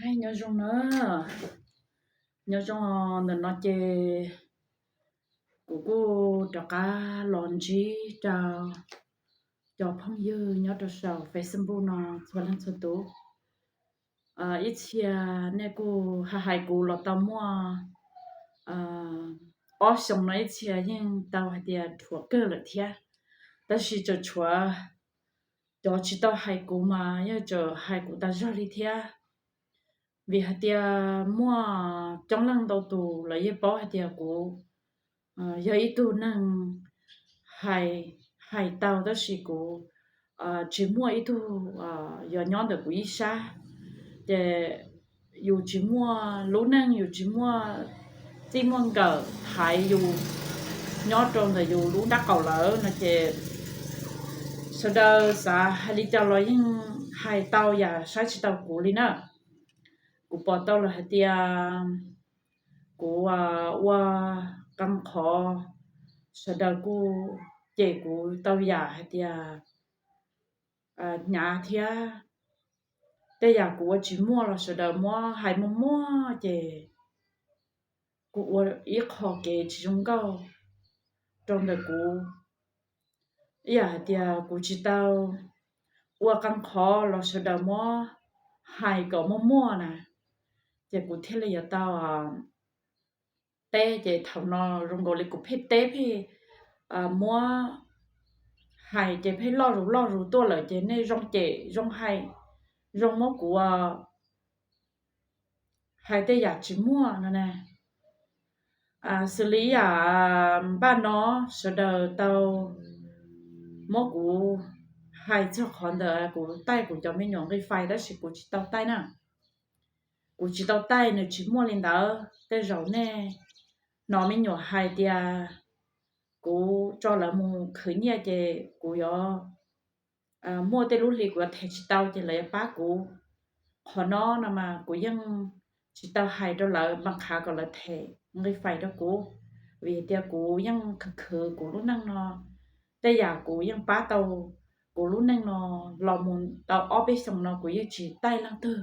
Hais nyob zoo na, nyob zoo. Ntawm no ces kuv kuj rov qab los ntsib rau cov phooj ywg nyob rau saum Facebook no txhua leej txhua tus. Ib txhia nej kuj hais hais kuv los tau muaj ob xyoos no, ib txhia yeej tau hais tias dhuav kawg lawm thiab, tab sis tseem tshuav cov tsis tau hais kuv mas yog tseem hais kuv tas zog li thiab. Vim hais tias muaj coob leej ntau tus lawv yeej paub hais tias kuv yog ib tug neeg hais, hais tau tab sis kuv tsis muaj ib tug yuav nyob ntawm kuv ib sab, ces yus tsis muaj lub neej, yus tsis muaj txij muaj nkawm thaiv yus nyob rau ntawm yus lub nrab qaum lawm no ces sawv daws xav hais li cas los yeej hais tau yam saib tsis taus kuv li na. Kuv pom tau lawm hais tias kuv ua qee qhov sawv daws kuj cem kuv tau yam hais tias hnyav thiab. Tej yam kuv ua tsis muaj los sawv daws muab hais muaj muaj ces kuv ua ib qho kev tsis zoo nkauj rau ntawm kuv. Ib yam hais tias kuv tsis tau ua qee qhov los sawv daws muab hais kom muaj muaj na, ces kuv thiaj li yuav tau teb. Ces thaum no zoo nkaus li kuv pheej teb pheej muab hais ces pheej loj zus loj zus tuaj lawm ces nej zoo cem zoo hais, zoo muab kuv hais tej yam tsis muaj no na. Xws li yam npaj no sawv daws tau muab kuv hais txog qhov ntawd kuv taij kuv cov me nyuam nqi fais tab sis kuv tsis tau taij na. Kuv tsis tau taij, nws tsis muaj li ntawd. Tej zaum nej hnov me nyuam hais tias kuv tso lawv mus khwv nyiaj ces kuv yuav muaj tej lub hli kuv yuav them tsis tau ces lawv yuav pab kuv. Qhov no no mas kuv yeej tsis tau hais rau lawv mas qhav kom lawv them nqi fais rau kuv, vim tias kuv yeej khwv khwv kuv lub neej no. Tej yam kuv yeej pab tau kuv lub neej no los mus tau ob peb xyoos no kuv yeej tsis taij leej twg.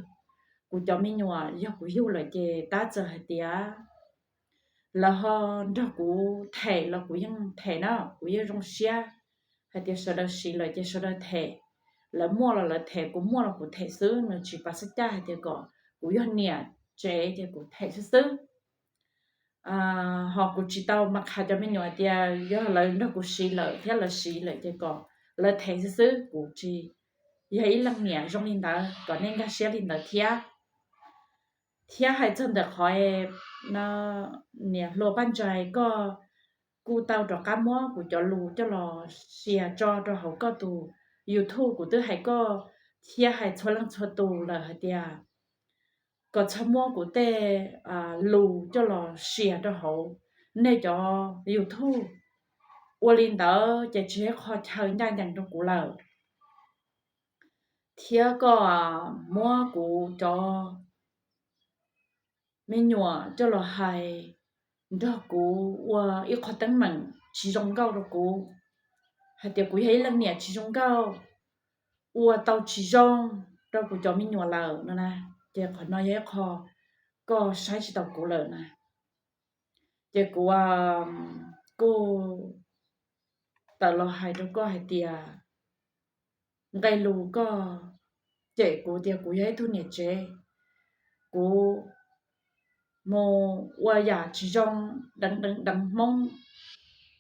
Kuv cov me nyuam yog kuv yug lawm ces tab txawm hais tias lawv ho nrog kuv them los kuv yeej them na, kuv yeej zoo siab hais tias sawv daws siv lawm ces sawv daws them. Lawv muaj los lawv them, kuv muaj los kuv them xwb, nws tsis pas xab caj hais tias kom kuv yog niam tsev ces kuv them xwb xwb. Ho kuv tsis tau mas qhav cov me nyuam hais tias yog lawv nrog kuv siv lawm thiab lawv siv lawm ces kom lawv them xwb xwb, kuv tsis yog ib leej niam zoo li ntawd, kom nej nkag siab li ntawd thiab. Thiab hais txog ntawm qhov no, niam hluas Paj Ntsais, koj kuj tau rov qab muab kuv cov lus coj los share tso rau hauv koj tus YouTube. Kuv twb hais koj thiab hais txhua leej txhua tus lawm hais tias kom txhob muab kuv tej lus coj los share rau hauv nej cov YouTube. Ua li ntawd ces tsis yog qhov chaw ncaj ncees rau kuv lawm. Thiab koj muab kuv cov me nyuam coj los hais nrog kuv ua ib qho teeb meem tsis zoo nkauj rau kuv, hais tias kuv yog ib leej niam tsis zoo nkauj, ua tau tsis zoo rau kuv cov me nyuam lawm no na. Ces qhov no yog ib qho koj saib tsis taus kuv lawm na. Ces kuv kuj tawm los hais rau koj hais tias nqe lus koj cem kuv tias kuv yog ib tug niam tsev, kuv mus ua yam tsis zoo, deev deev deev Hmoob,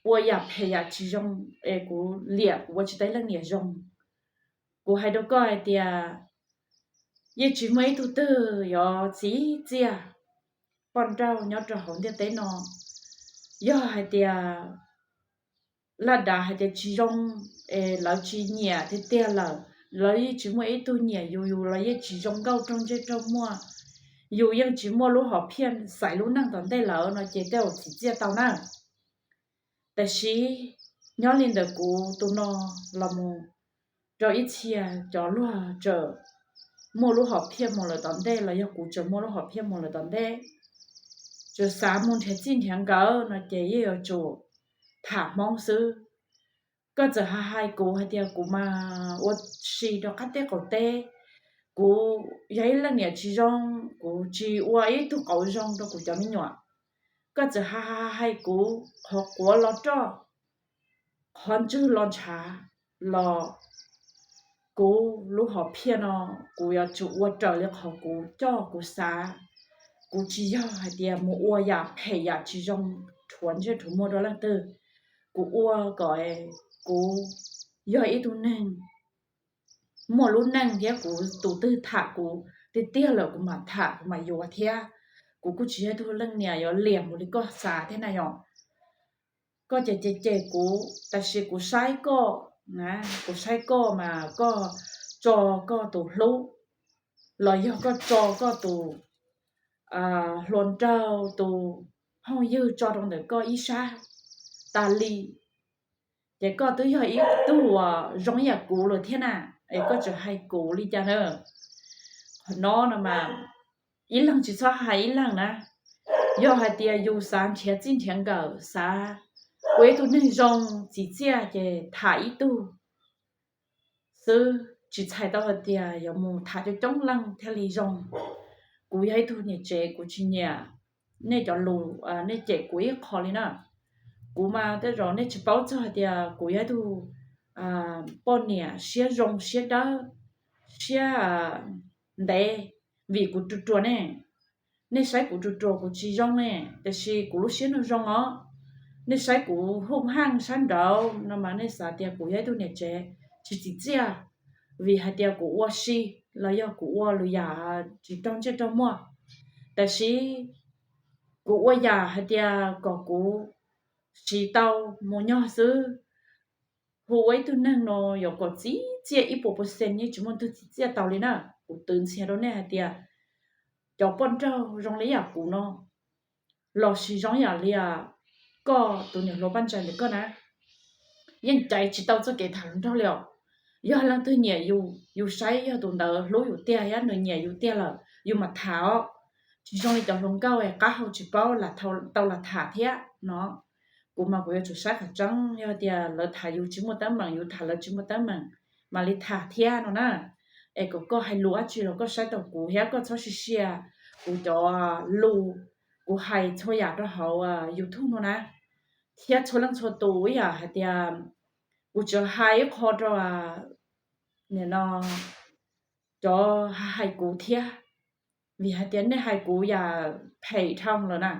ua yam phem yam tsis zoo, es kuv liam kuv ua tsis tau ib leej niam zoo. Kuv hais rau koj hais tias yeej tsis muaj ib tug twg yuav txi txiaj poj nrauj nyob rau hauv ntiaj teb no. Yog hais tias laj dav hais tias tsis zoo, es lawv tsis nyiam tiag tiag lawm, lawv yeej tsis muaj ib tug nyiam yus, yus los yeej tsis zoo nkauj raug ntsej raug muag, yus yeej tsis muaj lub hom phiaj xaiv lub neej tom ntej lawm no ces tej zaum txi txiaj tau na. Tab sis nyob li ntawm kuv tus no los mus rau ib txhia cov luag tseem muaj lub hom phiaj mus lawm tom ntej los yog kuv tseem muaj lub hom phiaj mus lawm tom ntej, tseem xav mus nrhiav txij nrhiav nkawm no ces yeej yuav tsum tham Hmoob xwb. Koj txawm hais hais kuv hais tias kuv mas ua si rau qab teb qaum teb, kuv yog ib leej niam tsis zoo, kuv tsis ua ib tug qauv zoo rau kuv cov me nyuam. Koj txawm hais kuv qhov quav los roj, qhov ntswg los ntshav los, kuv lub hom phiaj no kuv yuav tsum ua raws li qhov kuv coj kuv xav. Kuv tsis yog hais tias mus ua yam phem yam tsis zoo rhuav ntsej rhuav muag rau leej twg. Kuv ua kom kuv yog ib tug neeg muaj lub neej thiab kuv tus twg tham kuv tiag tiag lawm kuv mam tham kuv mam yuav thiab. Kuv kuj tsis yog ib tug leej niam yuav liam mus li koj xav thiab na yom. Koj ces cem cem kuv, tab sis kuv saib koj na, kuv saib koj mas koj tso koj tus hlub los yog koj tso koj tus hluas nraug tus phooj ywg tso rau ntawm koj ib sab tas li. Ces koj twb yog ib tug uas zoo ib yam kuv lawm thiab na, es koj tseem hais kuv li cas na? Qhov no no mas ib leeg tsis txhob hais ib leeg na. Yog hais tias yus xav nrhiav txij nrhiav nkawm, xav ua ib tug neeg zoo txim txiaj ces tham ib tug xwb, tsis txhais tau hais tias yuav mus tham coob coob leej thiaj li zoo. Kuv yog ib tug niam tsev kuv tsis nyiam nej cov lus, nej cem kuv ib qho li na. Kuv mas tej zaum nej tsis paub txog hais tias kuv yog ib tug poj niam siab zoo siab dawb, siab ntev, vim kuv ruam ruam ne. Nej saib kuv ruam ruam kuv tsis zoo ne, tiam sis kuv lub siab no zoo os. Nej saib kuv hoo haaj sab nraud no mas nej xav tias kuv yog ib tug niam tsev tsis txim txiaj, vim hais tias kuv ua si los yog kuv ua lwm yam tsis raug ntsej raug muag. Tab sis kuv ua yam hais tias kom kuv siv tau mus nyog xwb. Hu ua ib tug neeg no yuav kom txim txiaj ib puas percent yeej tsis muaj twg txim txiaj tau li na. Kuv twv ntxias rau nej hais tias cov poj nraug zoo li yam kuv no, lossis zoo yam li koj tus niam hluas Paj Ntsais ntawm koj na, yeej caiv tsis tau txoj kev tham hluas nraug li os. Yog leej twg nyiam yus, yus saib yog tus ntawd hlub yus tiag thiab nws nyiam yus tiag lawm yus mam tham os. Tsis zoo li cov hluas nkauj es qab hau tsis paub lam tau lam tham thiab no. Kuv mas kuv yuav tsum saib qhov tseeb, yog tias lawv tham yus tsis muaj teeb meem, yus tham lawv tsis muaj teeb meem, mam li tham thiab no na. Es kom koj hais lus dab tsi los koj saib taus kuv thiab koj txhob sia sia kuv cov lus, kuv hais txhua yam rau hauv YouTube no na, thiab txhua leej txhua tus ib yam hais tias kuv tsuas hais ib qho rau nim no cov hais kuv thiab, vim hais tias nej hais kuv yam phem dhau lawm na,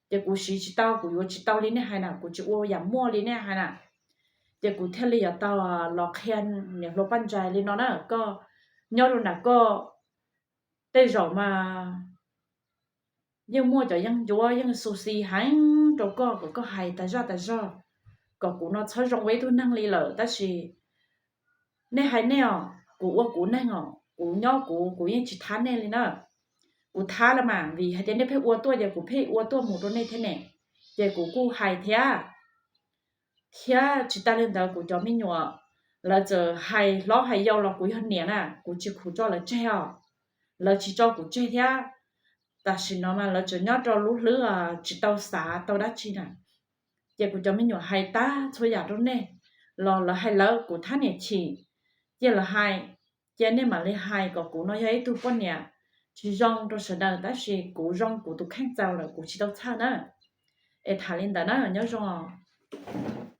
ces kuv siv tsis tau, kuv yuav tsis tau li nej hais na, kuv tsis ua yam muaj li nej hais na. Ces kuv thiaj li yuav tau los qhia niam hluas Paj Ntsais li no na, koj nyob rau nram koj tej zaum mas yeej muaj cov yeeb ncuab yeej xu xi heev rau koj kom koj hais tas zaj tas zog, kom kuv no txhob zoo ua ib tug neeg li lawm. Tab sis nej hais nej os, kuv ua kuv neeg os, kuv nyob kuv, kuv yeej tsis thab nej li na. Kuv thab los mas vim hais tias nej pheej ua tuaj ces kuv pheej ua tuaj mus rau nej thiab ne, ces kuv kuj hais thiab. Thiab tsis tas li ntawd kuv cov me nyuam, lawv txawm hais hlob hais yau los kuv yog niam na, kuv tsis khuv tso lawv tseg os. Lawv tsis tso kuv tseg thiab. Tam sim no mas lawv tseem nyob rau lub hlwb tsis tau xav tau dab tsi na. Ces kuv cov me nyuam hais tag txhua yam rau nej los lawv hais lawv, kuv thab niam chim, cia lawv hais. Ces nej mam li hais kom kuv no yog ib tug poj niam tsis zoo rau sawv daws, tab sis kuv zoo kuv tus kheej txaus lawm kuv tsis tau txhawj na. Es tham li ntawd na, nyob zoo os.